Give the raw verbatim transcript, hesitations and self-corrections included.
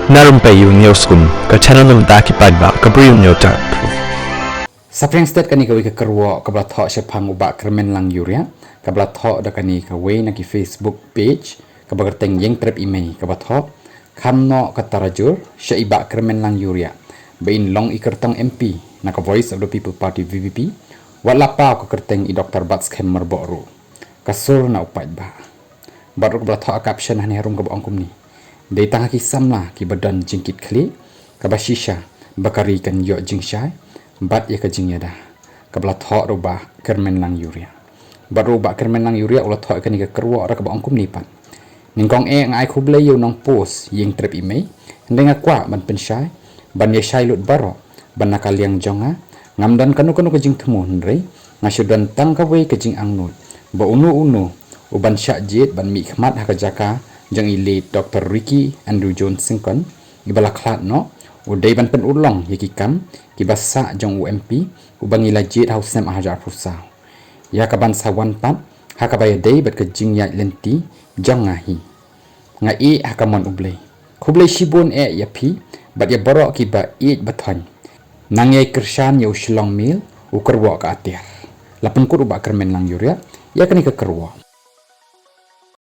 Na Rympei U News Kum, ka channel na bynta ki paidbah ka Bri U Newtap. Saphriang stet kane kawei ka kyrwoh kaba la thoh shaphang u Bah Kyrmenlang Uriah, kaba la thoh da kane kawei na ki Facebook page, kaba kyrteng Ïeng Trep I Mei, kaba thoh: Kham noh ka tarajur sha i Bah Kyrmenlang Uriah ba in long i kyrtong M P na ka Voice of the People Party, V P P, wat la paw ka kyrteng i Doktor Batskhem Myrboh ruh. Ka sur na u paidbah. Bad ruh kaba la thoh ka caption hangne harum kaba ong kumne: Dei tang ha ki samla kiba don jingkitkhlieh kaba shisha ba ka ri kan ïoh jingshai bad ïa ka jingïada. Kaba la thoh da u Bah Kyrmenlang Uriah. Bad ruh u Bah Kyrmenlang Uriah u la thoh ïa kane ka kyrwoh ruh kaba ong kumne pat: Nyngkong eh nga ai khublei ïa u nongpost Ïeng Trep I Mei, hynrei nga kwah ban pynshai ban ïa shai lut baroh ba na ka liang jong nga ngam don kano kano ka jingthmu, hynrei nga shu don tang kawei ka jingangnud ba uno uno u ban shah jied ban mihkhmat ha ka jaka jong i late Doktor Ricky Andrew Jones Syngkon, iba la khlad noh, u dei ban pynurlong ïa ki kam kiba sah jong u M P uba ngi la jied ha u snem ar hajar arphew saw, ïa kaban sa wan pat ha kaba ïadei bad ka jingïaid lynti jong nga hi. Nga ïeh ha ka mon U Blei. Khublei shibun eh ïa phi bad ïa baroh kiba ïeit ba thoiñ. Nang ïai kyrshan ïa u Shillong Mail, u kyrwoh ka atiar. La pynkut u Bah Kyrmenlang Uriah ïa kane ka kyrwoh.